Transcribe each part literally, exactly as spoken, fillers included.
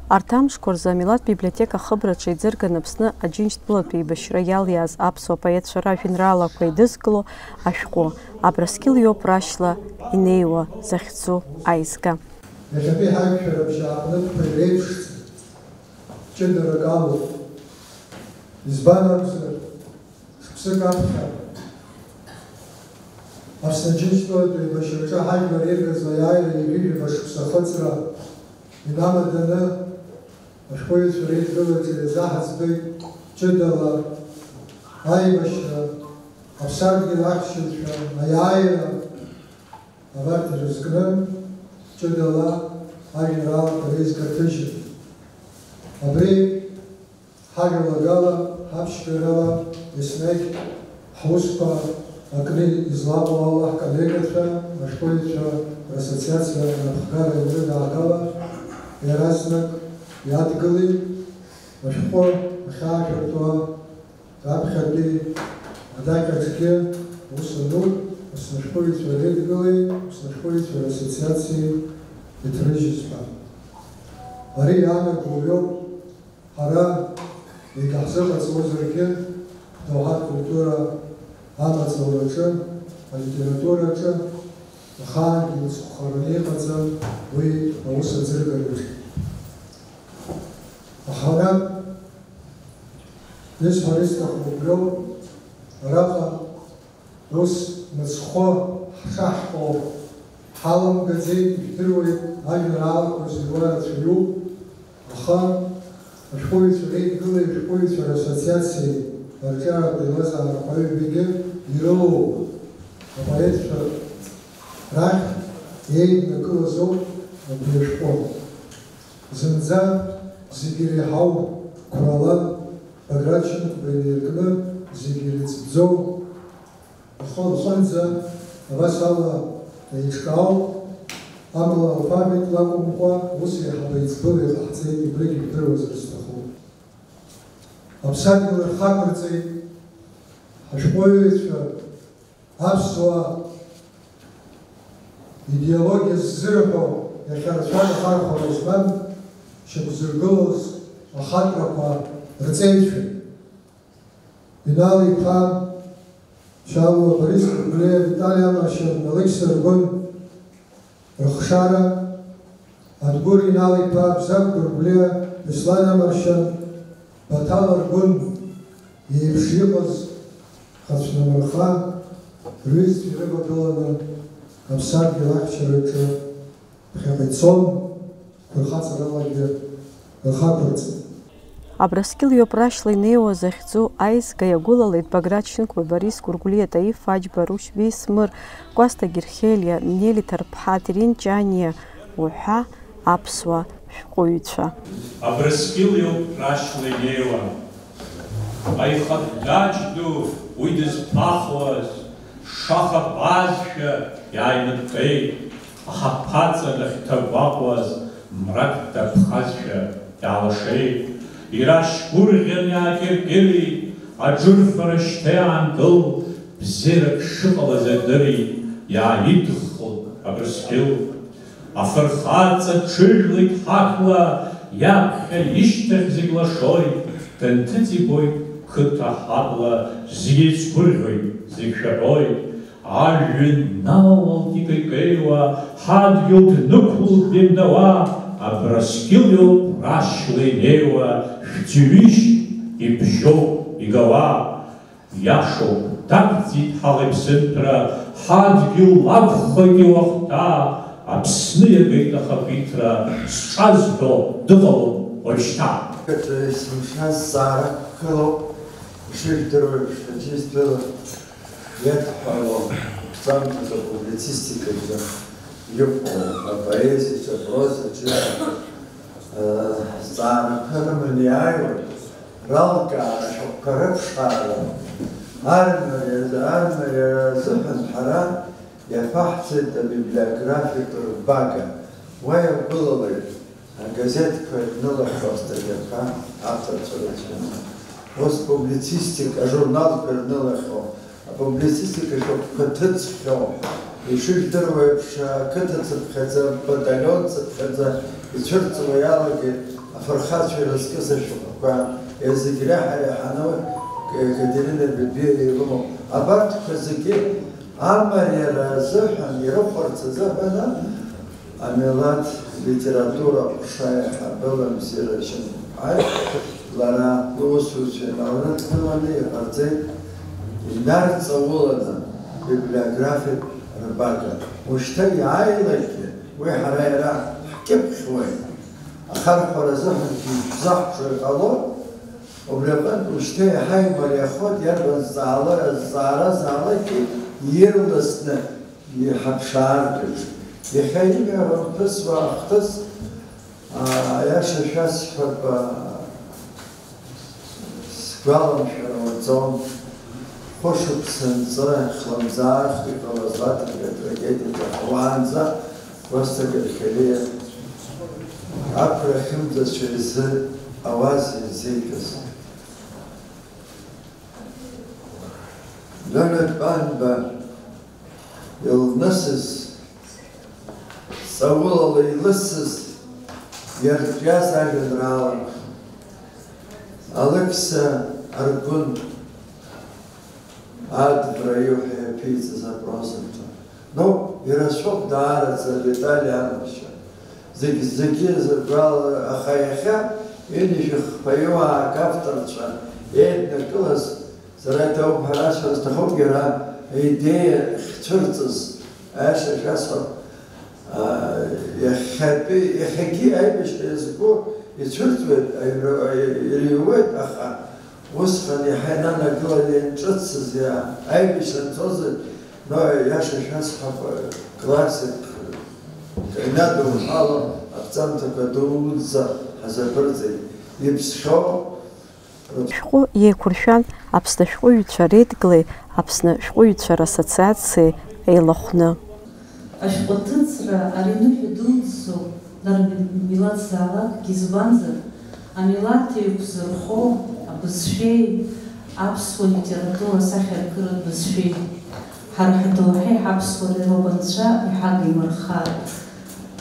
Арҭ амшқәа рзы амилаҭ библиотека ахыбраҿы иӡырган Аԥсны Аџьынџьтәылатә еибашьра иалиааз аԥсуа поетцәа ражәеинраалақәа еидызкыло ашәҟәы, Абрыскьыл иоуп рашьла инеиуа захьӡу аизга. Иахьатәи ҳаиқәшәара абжьааԥнытәқәа иреиԥшӡам, ҷыдарак амоуп. Избан акәзар, шықәсык аԥхьа Аԥсны Аџьынџьтәылатә еибашьраҿы ҳажәлар иргаз аиааира ҩажәижәаба шықәса ахыҵра инамаданы ашәҟәыҩҩцәа реидгылаҿы иазаҳаӡбеит ҷыдала аибашьра, аԥсадгьыл ахьчаҩцәа аиааира, абарҭ ирызкны ҷыдала ажәеинраалақәа реизга ҭыжьын. Абри ҳажәалагала, ҳаԥшьгарала еснагь ҳусқәа акны излаҟоу ала, ҳколлегацәа, ашәҟәыҩҩцәа рассоциациа анапхгара иалыргаагала, иаразнак иадгылеит ашәҟәы ахьаашәыртуа раԥхьатәи адаҟьаҿгьы. Ус анур, Аԥсны ашәҟәыҩҩцәа реидгылеи Аԥсны ашәҟәыҩҩцәа рассоциациеи иҭрыжьыз ҳәа. Ари иаанаго уиоуп. Ҳара, егьаҳзыҟаҵозаргьы, ҳдоуҳатә культура амаҵураҿы, алитератураҿы ахаангьы имыцхәхараны иҟаӡам уи аус аӡыргараҿы. Аха ара исҳәар исҭаху убриоуп, араҟа Ус мыцхәы ҳшаҳҳәо ҳаламгаӡеит, ижәдыруеит, ажәеинраалақәа зыҩуа рацәаҩуп, аха ашәҟәыҩҩцәа реидгылеи ашәҟәыҩҩцәа рассоциациеи арҿиаратә еилазаарақәа аҩбагьы ирылоуп апоетцәа рахь еиднакылазоуп абри ашәҟәы. Зынӡа зегьы иреиҳау қәрала Баграт Шьынқәба инаркны зегьы ирыӡбӡоу Ахы лхынӡа абас ала еиҿкаауп, амала алфавит лакәымкәа, ус еиҳаб еиҵбыла иҟаҳҵеит, убригь ижәдыруазар сҭахуп. Аԥсадгьыл рхақәырҵеит ҳашәҟәыҩҩцәа, аԥсуаа идеологиа ззырҳәо, иахьа рацәак ахархәара змам, шьақәзыргылоз ахаҵәрақәа рҵеицәа. Инал-иԥа Шьалуа, Борис Гәыргәлиа, Витали Амаршьан, Алықьса Аргәын рыхшара, Адгәыр Инал-иԥа, Абзагә Гәыргәлиа, Беслан Амаршьан, Баҭал Аргәын иеиԥш иҟаз хацәнымырха, рҩызцәа ирывагыланы аԥсадгьыл ахьчараҿы ԥхьаҟа ицон, фырхаҵаралагьы рхақәырҵеит. Абрыскьыл иоуп рашьла инеиуа захьӡу аизга иагәылалеит Баграт Шьынқәба, Борис Гәыргәлиа, Таиф Аџьба, Рушьбеи Смыр, Кәасҭа Герхелиа, Нели Ҭарԥҳа, Терент Ҷаниа уҳәа аԥсуа шәҟәыҩҩцәа. Абрыскьыл иоуп рашьла инеиуа, аихатә даҷ ду уи дызԥахуаз, шаха баазшәа иааимыттеит. Аҳаԥаҵа дахьҭагәаҟуаз мрак даԥхазшәа иаалашеит. Ирашьгәырӷьан иаакьыркьырит, аџырфара шьҭа иаанкыл, бзиарак шыҟалаз адырит, иааидыххылт Абрыскьыл. Афырхаҵа ҽыжәлеит ҳақла, иаԥхьа ишьҭахь зегь лашоит, дынҭыҵ ибоит қыҭа ҳабла, зегь еицгәырӷьоит, зегь шәаҳәоит. Ажәҩан налалт икеикеиуа, ҳадгьыл днықәлт деимдауа, Абрыскьыл иоуп рашьла инеиуа, шәӡҩышь ибжьоуп игауа. Иашоуп, дақәӡит ҳаӷеԥсынтәра, ҳадгьыл лакәхеит иуахҭа, Аԥсны иагеит ахақәиҭра, зҿазҳәо дыҟалом уажәшьҭа. Даҽа есымша зҵаара ақәгылоуп, ишыжәдыруа еиԥш, Аџьынџьтәыла иадҳәалоу аԥҵамҭазы апублицистикаҿы иҟоу апоезиаҿы, апрозаҿы, э, зҵаарақәа рыманы иааиуеит, ралкаара ашәҟәқәа рыԥшаара, армариа, армариа азыҳәан ҳара иаԥаҳҵеит абиблиографиатә рбага, уа иагәылалеит. Агазеҭқәа ирнылахьоу астатиақәа авторцәа рацәаны, ус публицистика, ажурналқәа ирнылахьоу апублицистика шәҟәқәа ҭыҵхьоу, ишыжәдыруа еиԥш, ақыҭа цыԥхьаӡа, баталион цыԥхьаӡа ицәырҵуа иалагеит Афырхацәа ирызкыз ашәҟәқәа, зегь реиҳа иреиҳаны Екатерина Бебиа ирымоуп. Абарҭқәа зегьы амариара азыҳәан ирыхәарц азыҳәан амилаҭ литература ҟәша аиҳабы Ламзира Шьынқәԥҳаи лара лусуцәеи налрыдгыланы иҟарҵеит, инарҵауланы библиографиатә рбага. Ушьҭа иааилакгьы уи ҳара иара ҳкьыԥхьуеит. Ахархәара азыҳәангьы ишәзаҳкәшо иҟалоит. Убри аҟынтә ушьҭа иаҳа имариахоит, иарбан зҵаала-, зҵаара заалакгьы ирласны иҳаԥшаартә еиԥш. Иахьа имҩа рымԥысуа ахҭыс, аа, аиаша шәасҳәап, аа, сгәаламшәар ауаӡом. Хәышықәса нҵы, хлымӡаах иҟалаз Лаҭатәи атрагедиаҿы ҳауаанӡа Кәасҭа Герхелиа ақәра ахьымӡацәа изы ауаз ирзеиҭаз. Леонид Панба илнысыз, ҵаулала илысыз, иартәиаз ажәеинраала Алықьса Аргәын Адбра иуҳәа иаԥиҵаз апрозақәа. Ну, ирацәоуп даараӡа Витали Анашьа. Зегь, зегьы зыргәала, аха иахьа ҩынҩажәи хԥаҩык авторцәа еиднакылаз, сара иҭабуп ҳәа расҳәар сҭахуп, иара аидеиа ахьцәырҵыз, аиаша шәасҳәап, аа, иахьатәи, иахьагьы аибашьра иазку ицәырҵуеит, аҩра-, ирыҩуеит, аха усҟан иаҳа инанагылан ианҿыцыз, иа-, аибашьра анцозар, но, иаша шәасҳәап, классик, инадоуҳало аԥҵамҭақәа дуӡӡа ҳазаԥырҵеит. Иԥсхьоу Ашәҟәы еиқәыршәан Аԥсны ашәҟәыҩҩцәа реидгылеи Аԥсны ашәҟәыҩҩцәа рассоциациеи еилахәны. Ашәҟәы аҭыҵра ари ныҳәа дуӡӡоуп, дара милаҭзаалакгьы, избанзар, амилаҭ еиқәзырхо абызшәеи аԥсуа литература асахьаркыратә бызшәеи. Ҳара ҳдоуҳеи ҳаԥсуареи роуп Анцәа иҳагимырхар.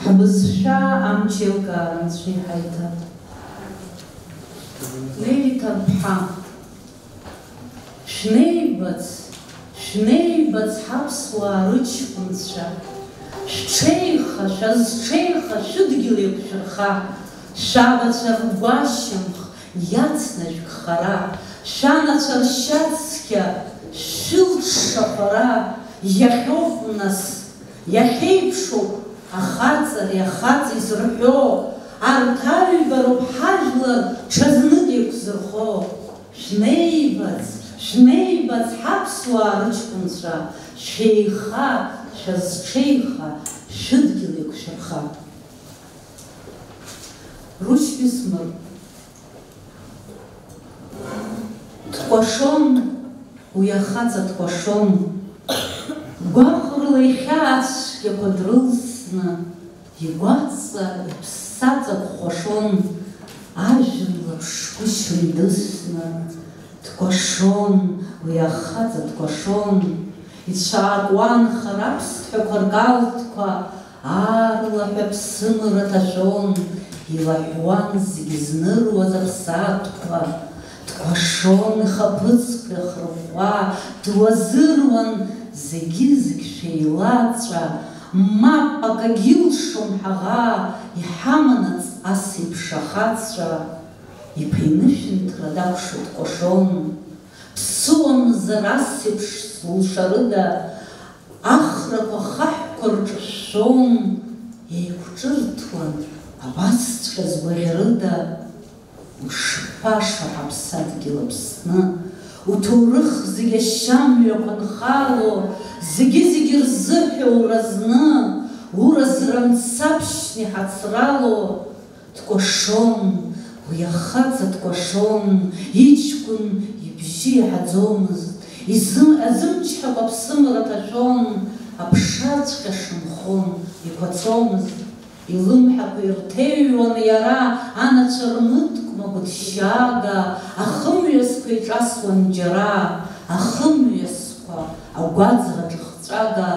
Ҳбызшәа амч еилкаара Анцәа иҳаиҭап. Нели Ҭарԥҳа. Шәнеибац, шәнеибац, ҳаԥсуаа рыҷкәынцәа, шәҽеиха, шәазҽеиха, шәыдгьыл еиқәшәырха, шәабацәа ргәашьамх иацнажәг хара, шәанацәа ршьацқьа шәылҽшахәара, иахьоуп нас, иахьеиԥшуп ахаҵареи ахаҵеи зырҳәо, арҭ аҩба роуп ҳажәлар ҽазнык еиқәзырхо. Шәнеибац, шәнеибац, ҳаԥсуаа рыҷкәынцәа, шәеиха, шәазҽеиха, шәыдгьыл еиқәшәырха. Ручбисмыр. Дкәашон, уи ахаҵа дкәашон. Гәаҟрыла ихьаа цәгьақәа дрылсны, игәаҵа иԥсаҵа кәхәашон, ажәҩан лаԥшгәышьа идысны. Дкәашон, уи ахаҵа дкәашон, ицәаакуан хара аԥсҭҳәақәа ркалҭқәа, аарлаҳәа аԥсымра ҭашәон, илаҳәуан зегь зныруаз аԥсаатәқәа. Дкәашон ихаԥыцқәа ихырӷәӷәа, дуазыруан зегьы-зегь шәеилаҵәа, мап акагьы илшом ҳаӷа, иҳаманаҵ ас еиԥш ахацәа. Иԥа инышәынҭра дакәшо дкәашон, ԥсуамзар ас еиԥш зулшарыда, ахрақәа хаҳәқәа рҿышәшәон, еиқәҿырҭуан абасҵәҟьа згәаӷьрыда. Ушԥаша ҳаԥсадгьыл Аԥсны, уҭоурых зегь ашьамҩақәа нхало, зегьы-зегь рзыҳәа уразны, уразра мцаԥшьны иҳацрало, дкәашон, уи ахаҵа дкәашон, иҷкәын ибжьы иаҳаӡомызт, изы-, азымчҳакәа аԥсымра ҭашәон, аԥшаҵәҟьа шынхон, иқәацомызт. Илымҳақәа ирҭеҩуан иара, анацәа рмыткәма гәыҭшьаага, ахымҩасқәа иҿасуан џьара, ахымҩасқәа агәаҵӷа ҿыхҵәага.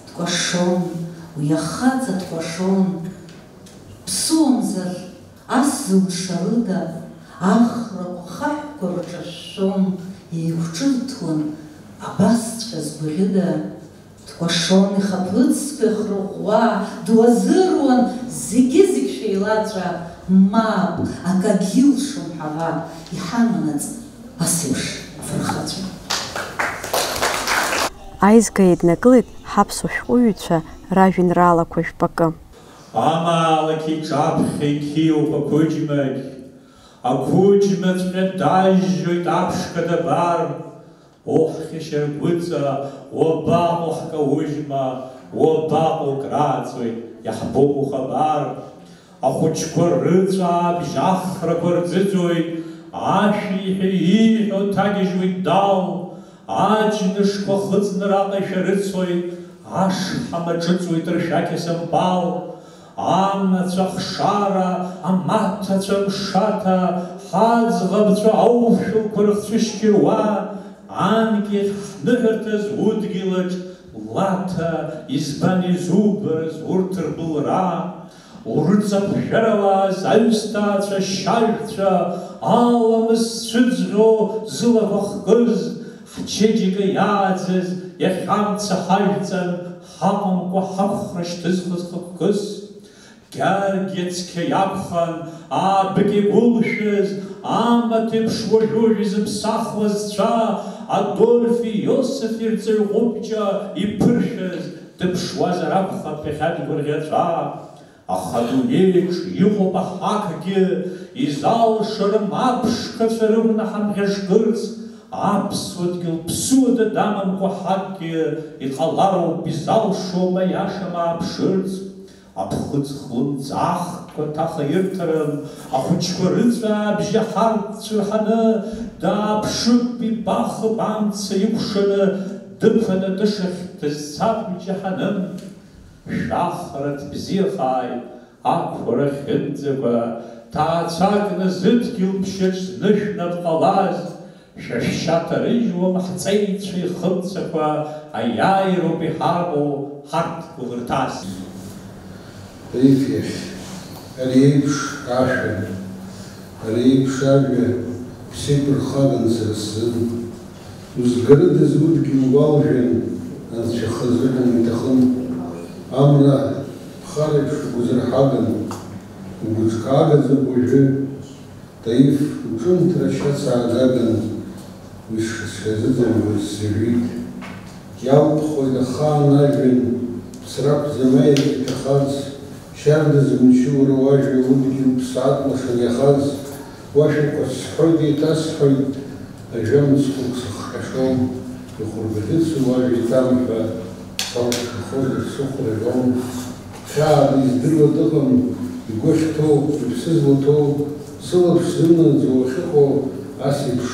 Дкәашон, уи ахаҵа дкәашон. Ԥсуамзар, Ас зылшарыда, ахрақәа хаҳәқәа рҿышәшәон, еиқәҿырҭуан, абасҵәҟьа згәаӷьыда, дкәашон ихаԥыцқәа ихырӷәӷәа, дуазыруан зегьы-зегь шәеилаҵәа, мап, акагьы илшом ҳәа ҳәа иҳаманаҵ ас еиԥш афырхацәа. Аизга еиднакылеит ҳаԥсуа шәҟәыҩҩцәа ражәеинраалақәа жәпакы. Амаалықь иҿаԥхьа иқьиоуп ақәыџьмагь, ақәыџьмаҵәҟьа дажьжьоит аԥшқа дабар, оҳ, хьышьаргәыҵа, уабаҟоу ҳкаужьма, уабаҟоу крааҵуеит, иаҳбом ухабар. Ахәыҷқәа рыҵәаабжь ахрақәа рӡыӡоит, ашәиҳәа ииҳәо ҭагьежьуеит дал, аџьнышқәа хыҵны раҟа ишәарыцоит, ашҳам аҿыҵуеит ршәақь асампал, анацәа хшара, амаҭацәа мшаҭа, ҳаӡӷабцәа аушәылқәа рыхцәышьқьыруа, анкьахь ҳныҳәарҭаз удгьылаҿ Лаҭа, избан изубарыз урҭ рбылра? Урыҵаԥжәаралаз аҩсҭаацәа шьажәцәа, аламыс зцәыӡхьоу зылақәа хкыз, ҳчеиџьыка иааӡаз иахьа амца ҳажәҵан, ҳаҟамкәа ҳақәхра шьҭызхыз хықәкыс. Гьаргьа цқьа иакәхан, аабык игәылшәаз, амаҭ еиԥш уажәы-уажәы изыԥсахуаз цәа, Адольфи Иосифи рҵаҩ ҟәыбҷа иԥыршәаз, дыԥшуазар акәхап иахьа дгәырӷьаҵәа. Аха адунеиаҿ иҟоуп аҳақгьы, изалшарым аԥшқацәа рыгәнаҳа мӷьашкырц, аԥсуа дгьыл ԥсуада дамамкәа ҳакгьы, иҟалароуп, изалшом аиаша мааԥшырц. Аԥхыӡ хлымӡаахқәа ҭаха ирҭарым, ахәыҷқәа рыҵәаабжьы ҳарҭ цәырҳаны, дааԥшып, ибахып амца икәшаны, дыԥаны атышахь дызцап џьаҳаным. Шәахра ҭбзиахааит, ақәра хьынӡақәа, ҭаацәакны зыдгьыл ԥшьаҿ знышәнап ҟалаз, шәа шәшьа ҭарыжьуам ҳҵеицәа ихымцақәа, аиааироуп иҳарбоу ҳарҭ гәыӷырҭас. Таиф иахь ари еиԥш ашәа, ари еиԥш ажәа ԥсеиқәырхаган сара сзын. Узгарыдаз удгьыл уалжәын, анцәа хазыҳәан уҭахын. Амра ԥхареиԥш угәазырҳаган, угәыҿкаагаӡоуп уажәы. Таиф, уҿымҭра шьац аагаган, уи шысшазыӡырҩуаз сыжәит. Иалԥхоит ахаан ажәҩан, ԥсра ақәӡам аеҵә иҭахаз, шьарда зымчу уара уажәа удгьыл ԥсаатә лашан иахаз, уашәақәа сҳәоит, еиҭасҳәоит, ажәа мыцхәык сыхҟьашом, ихәырбӷьыцу уажәа иҭамҳәа, салшахозар сыхәра иҳәом. Хьаада издыруа дыҟам, игәы ахьҭоу, иԥсы злаҭоу, сылаԥш зымнаӡо уахьыҟоу, ас еиԥш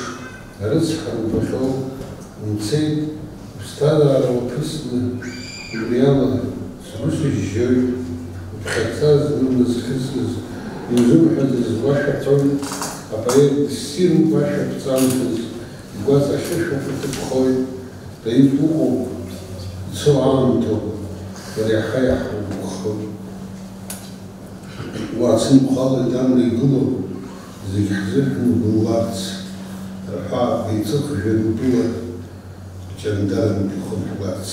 арыцҳара убахьоу, умцеит, уԥсҭазаара уаԥысны, убриала сгәы сыжьжьоит, уԥхьаца зны уназхьысыз, иузымҳәаӡаз уашәаҳәоит, апоет ссирым ашәа ԥҵамҭаз, игәаҵа ахьышәахә иҭыԥхоит. Таиф, уҟоуп, ицо аамҭоуп, уара иаҳа-иаҳа угәыххоуп. Уаацынхәалоит амра игылоуп, зегь ҳзыҳәан убылуарц, аҳәаа еиҵыхжәан утәыла ҷандарантә ихынҳәуарц.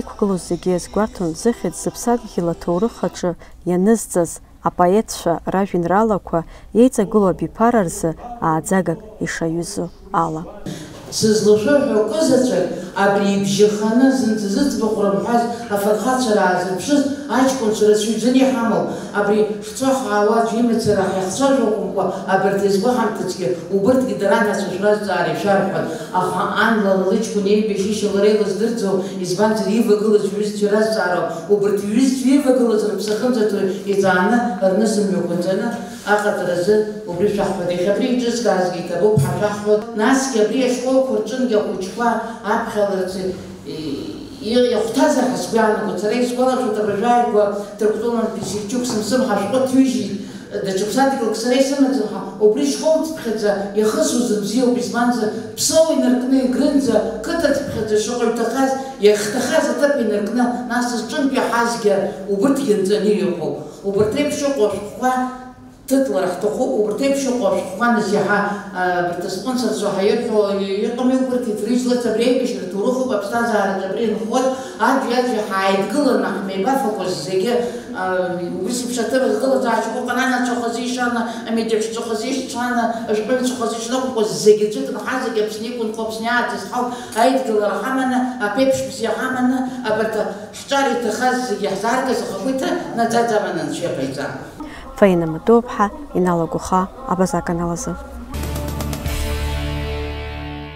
Иқәгылоз зегьы иазгәаҭон зыхьӡ зыԥсадгьыл аҭоурых аҿы ианызҵаз апоетцәа ражәеинраалақәа еиҵагылоу абиԥара рзы ааӡагак ишаҩызоу ала. Сызлашәо ҳәа акы заҵәык, абри ибжьаханы, зынӡа зыӡбахә рымҳәаз афырхацәа раазырԥшыз аҷкәынцәа рацәаҩӡаны иҳамоуп. Абри ҳцо ҳаауа аӡә имацара ҳахцәажәо акәымкәа, абарҭ иазгәаҳамҭацгьы, убырҭгьы дара анацәа шәразҵаара ишәарҳәон. Аха ан лара лыҷкәын еибашьышьа лара илыздырӡом, избанзар, ивагылаз иҩызцәа иразҵаароуп. Убырҭ иҩызцәа ивагылаз рыԥсы ахьынӡаҭоу иҵааны рнысымҩақәа нҵәаны аҟаҵаразы убри шәаҳҳәоит. Иахьа абри еиҿызкаазгьы иҭабуп ҳәа шәаҳҳәоит. Насгьы абри ашколқәа рҿынгьы ахәыҷқәа аԥхьаларц и-, и-, иахәҭазар ҳәа сгәы иаанагоит. Сара исгәалашәоит, абыржәы ааигәа Ҭырқәтәылантәи Сичук Сымсым ҳашәҟәы ҭижьит. Даҽа ԥсадгьылк сара исымаӡам ҳәа, убри школцыԥхьаӡа иахысуаз бзиоуп, избанзар, ԥсоу инаркны Егрынӡа, қыҭацыԥхьаӡа шаҟа иҭахаз, иахьҭахаз аҭыԥ инаркны, нас зҿынтә иаҳазгьы убырҭгьы нҵәаны иҟоуп. Убырҭ реиԥш иҟоу ашәҟәқәа Ҭыҵлара ҳҭахуп, убарҭ еиԥш иҟоу ашәҟәқәа нас иаҳа, а, абарҭ аспонсорцәа ҳәа ирҳәо иҟами, убарҭ иҭрыжьларц абри аибашьра ҭоурыхуп, аԥсҭазаараҿы абри инхоит, аӡәи аӡәи ҳааидгыланы ҳмеибафақәа зегьы, а, убыс еиԥш аҭыԥ ахьгылаӡо ашәҟәы ҟананацәа хазы ишана, амедеҳәшьцәа хазы ишцәана, ашәҟәыҩҩцәа хазы ишнықәкуа зегьы ӡәык нхаз зегьы Аԥсны иқәынхо, Аԥсны иаадызҳау аидгылара ҳаманы, аԥеиԥш бзиа ҳаманы, абарҭ ҳҿар иҭахаз зегьы ҳзааргаз ахақәиҭра наӡаӡа аманы Анцәа иҟаиҵа. Фаина Матуаԥҳа иналагәаха Абаза аканалазы.